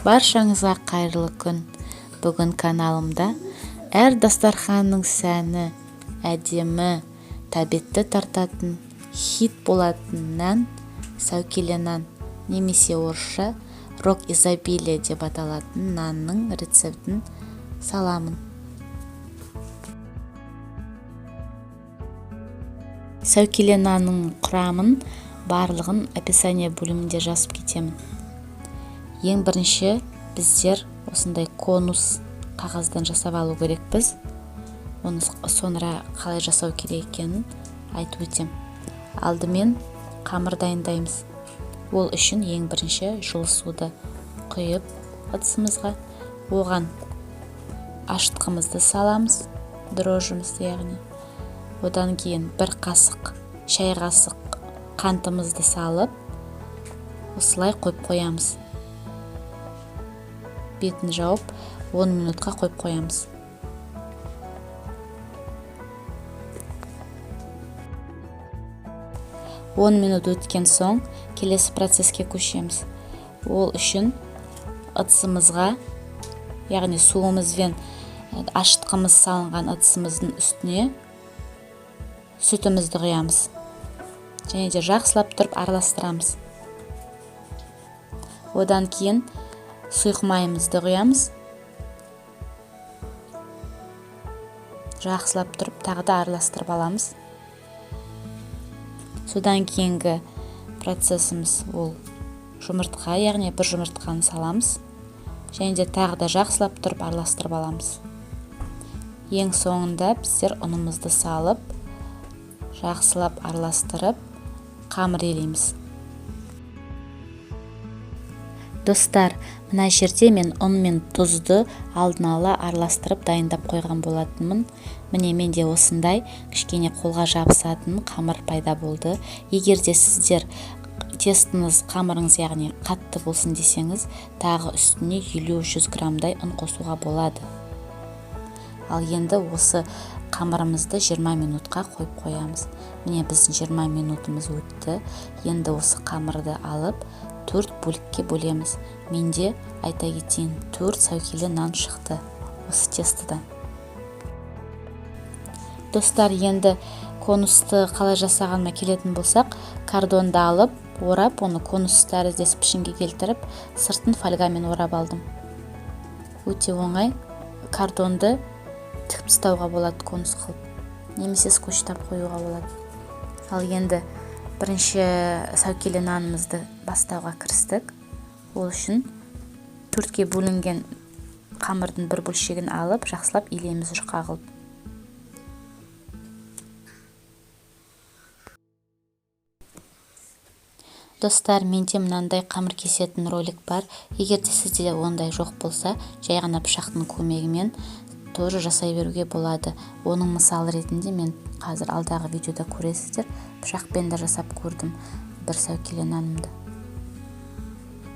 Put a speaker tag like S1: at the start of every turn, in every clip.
S1: Баршаңызға қайырлы күн. Бүгін каналымда әр дастарханның сәні, әдемі, тәбетті тартатын, хит болатын нан, сәукеле нан немесе орысша рог изобилия деп аталатын нанның рецептін саламын. Сәукеле нанның құрамын барлығын описание бөлімінде жазып кетемін. Ең бірінші біздер осындай конус қағаздан жасап алу керекпіз. Оны соңыра қалай жасау керек екенін айтып өтем. Алдымен қамыр дайындаймыз. Ол үшін ең бірінші жылы суды құйып ыдысымызға, оған ашытқымызды саламыз, дрожжімізді яғни. Одан кейін бір қасық, шай қасық қантымызды салып, осылай қойып қоямыз. Бетін жауып 10 минутқа қойып қоямыз. 10 минут өткен соң келесі процеске көшеміз. Ол үшін ыдысымызға, яғни суымызбен ашытқымыз салынған ыдысымыздың үстіне сүтімізді құямыз. Және де жақсылап тұрып араластырамыз. Одан кейін сұйық майымызды құямыз. Жақсылап тұрып тағы да араластырып аламыз. Содан кейінгі процесіміз ол жұмыртқа, яғни бір жұмыртқаны саламыз. Және де тағы да жақсылап тұрып араластырып аламыз. Ең соңында біздер ұнымызды салып, жақсылап араластырып, қамыр елейміз. Достар, мына жерде мен ұн мен тұзды алдын ала араластырып дайындап қойған болатынмын. Міне менде осындай кішкене қолға жабысатын қамыр пайда болды. Егер де сіздер тестіңіз, қамырыңыз яғни қатты болсын десеңіз, тағы үстіне 50-100 граммдай ұн қосуға болады. Ал енді осы қамырымызды 20 минутқа қойып қоямыз. Міне біздің 20 минутымыз өтті. Енді осы қамырды алып 4 бөлікке бөлеміз. Менде, айта кетейін, 4 сәукеле нан шықты осы тестодан. Достар, енді конусты қалай жасағаныма келетін болсақ, картонды алып, орап, оны конус тәріздес пішінге келтіріп, сыртын фольгамен орап алдым. Өте оңай, картонды тігіп тастауға болады конус қылып, немесе скотчтап қоюға болады. Ал енді бірінші сәукеле нанымызды бастауға кірістік. Ол үшін 4-ке бөлінген қамырдың бір бөлшегін алып, жақсылап илейміз жұқа қылып. Достар, менде мынандай қамыр кесетін ролик бар. Егер де сізде ондай жоқ болса, жай ғана пышақтың көмегімен тоже жасай беруге болады. Оның мысалы ретінде мен қазір алдағы видеода көресіздер, пышақпен де жасап көрдім бір сәукеле нанымды.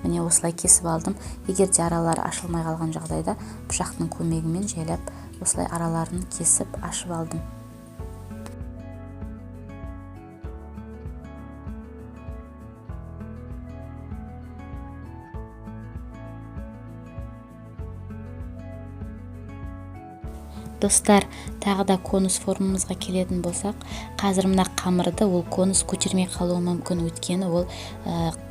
S1: Міне осылай кесіп алдым. Егер де аралары ашылмай қалған жағдайда пышақтың көмегімен жайлап осылай араларын кесіп ашып алдым. Достар, тағы да конус формамызға келетін болсақ, қазір мына қамырды ол конус көтермей қалуы мүмкін, өйткені ол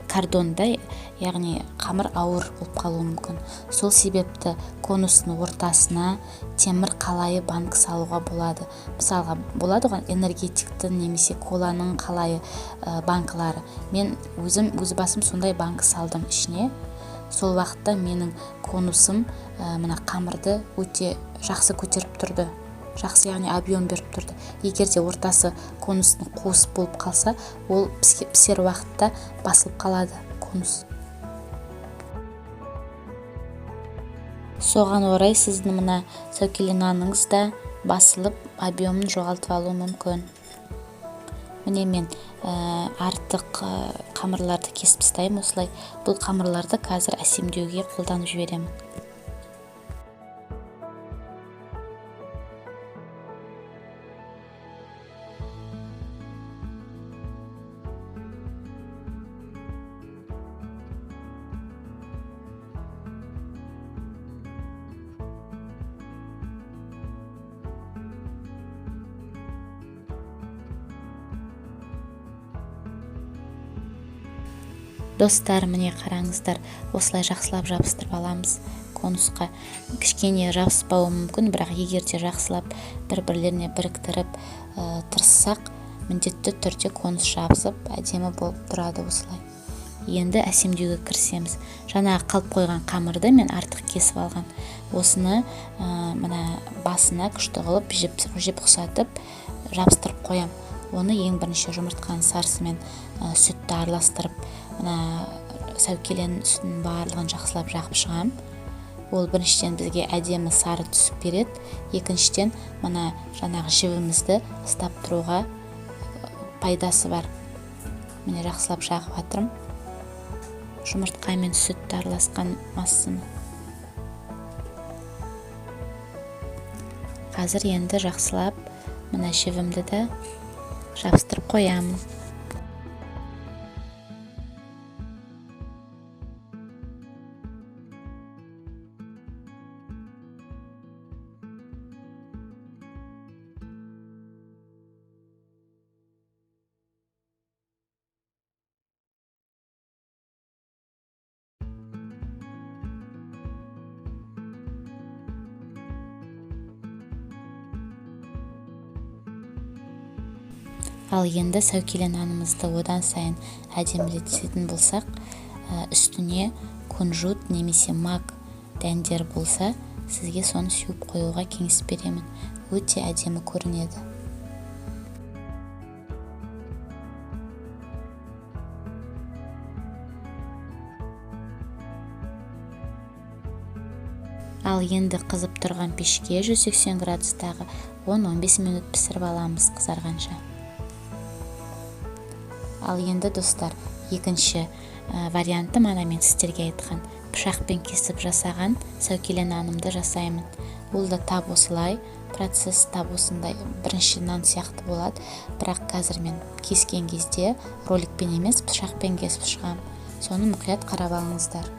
S1: картондай, яғни қамыр ауыр болып қалуы мүмкін. Сол себепті конустың ортасына темір қалайы банк салуға болады. Мысалға, болады ғой энергетиктің немесе коланың қалайы банкалары. Мен өз басым сондай банк салдым ішіне. Сол уақытта менің конусым мына қамырды өте жақсы көтеріп тұрды. Жақсы, яғни объем беріп тұрды. Егер де ортасы конустың қуыс болып қалса, ол пісер уақытта басылып қалады конус. Соған орай сіздің мына сәукеле наныңыз да басылып, объемын жоғалтып алуы мүмкін. Міне мен артық қамырларды кесіп тастаймын осылай. Бұл қамырларды қазір әсемдеуге қолданып жіберемін. Достар, міне қараңыздар, осылай жақсылап жабыстырып аламыз конусқа. Кішкене жабыспауы мүмкін, бірақ егер де жақсылап бір-бірлеріне біріктіріп тырыссақ, міндетті түрде конус жабысып, әдемі болып тұрады осылай. Енді әсемдеуге кірісеміз. Жаңағы қалып қойған қамырды мен артық кесіп алған. Осыны мына басына күшті қылып жіп ұқсатып жабыстырып қоям. Оны ең бірінші жұмыртқаның сарысымен сүтті араластырып, мына сәукеленің үстінің барлығын жақсылап жағып шығам. Ол біріншіден бізге әдемі сары түс береді, екіншіден мына жаңағы жібімізді ұстап тұруға пайдасы бар. Міне жақсылап жағып жатырмын жұмыртқа мен сүтті араласқан массаны. Қазір енді жақсылап мына жібімді де жабыстырып қоямын. Ал енді сәукеле нанымызды одан сайын әдемілететін болсақ, үстіне кунжут немесе мак дәндері болса, сізге соны сеуіп қоюға кеңес беремін. Өте әдемі көрінеді. Ал енді қызып тұрған пешке 180 градустағы 10-15 минут пісіріп аламыз қызарғанша. Ал енді достар, екінші варианты мана мен сіздерге айтқан пышақпен кесіп жасаған сәукеле нанымды жасаймын. Ол да тап осылай, процесс тап осындай бірінші нан сияқты болады, бірақ қазір мен кескен кезде роликпен емес пышақпен кесіп шығамын. Соны мұқият қарап алыңыздар.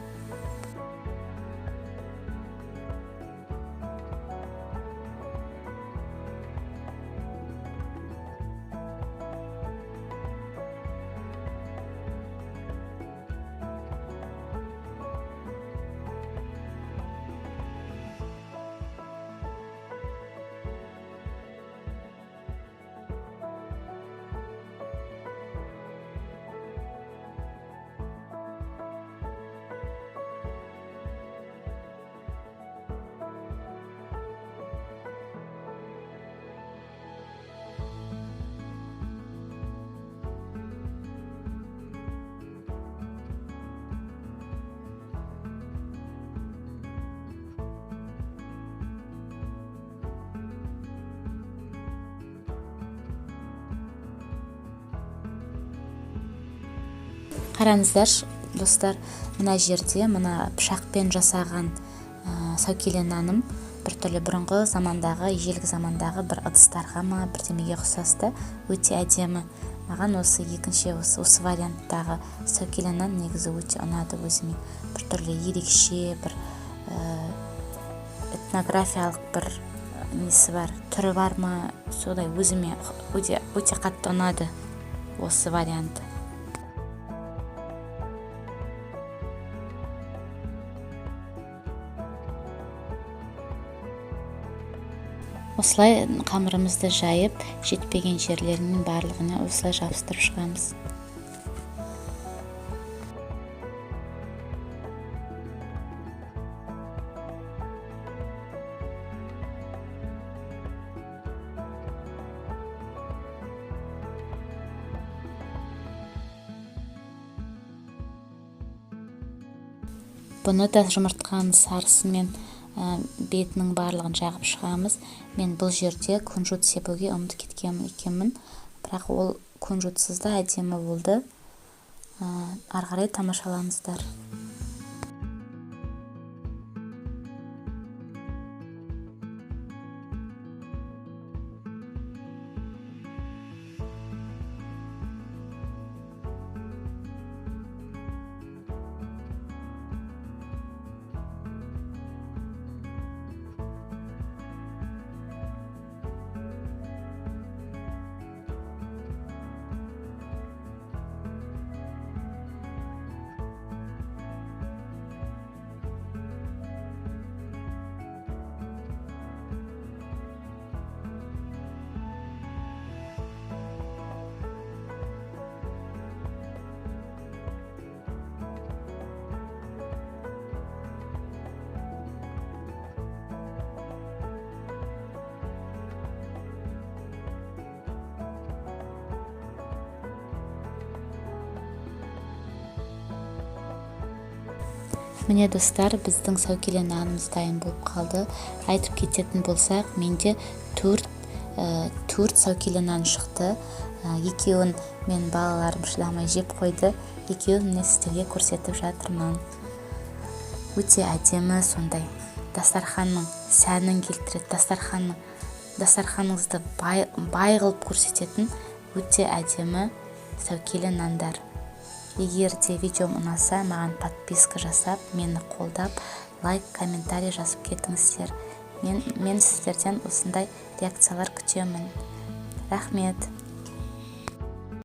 S1: Қараңыздаршы, достар, мына жерде мына пышақпен жасаған сәукеле наным біртүрлі бұрынғы замандағы, ежелгі замандағы бір ыдыстарға ма бірдемеге ұқсасты, өте әдемі. Маған осы екінші осы варианттағы сәукеле нан негізі өте ұнады өзіме. Біртүрлі ерекше бір этнографиялық бір несі бар, түрі бар ма, сондай өзіме өте қатты ұнады осы варианты. Осылай қамырымызды жайып, жетпеген жерлерінің барлығына осылай жабыстырып шығамыз. Бұны да жұмыртқаның сарысымен бетінің барлығын жағып шығамыз. Мен бұл жерде кунжут себуге ұмытып кеткен екенмін, бірақ ол кунжутсыз да әдемі болды. Ары қарай тамашалаңыздар. Міне, достар, біздің сәукеле нанымыз дайын болып қалды. Айтып кететін болсақ, менде төрт сәукеле нан шықты. Екеуін мен балаларым шыдамай жеп қойды, екеуін міне сіздерге көрсетіп жатырмын. Өте әдемі, сондай дастарханның сәнін келтіреді, дастарханыңызды бай, бай қылып көрсететін өте әдемі сәукеле нандар. Егер де видеом ұнаса, маған подписка жасап, мені қолдап, лайк, комментарий жазып кетіңіздер. Мен сіздерден осындай реакциялар күтемін. Рахмет.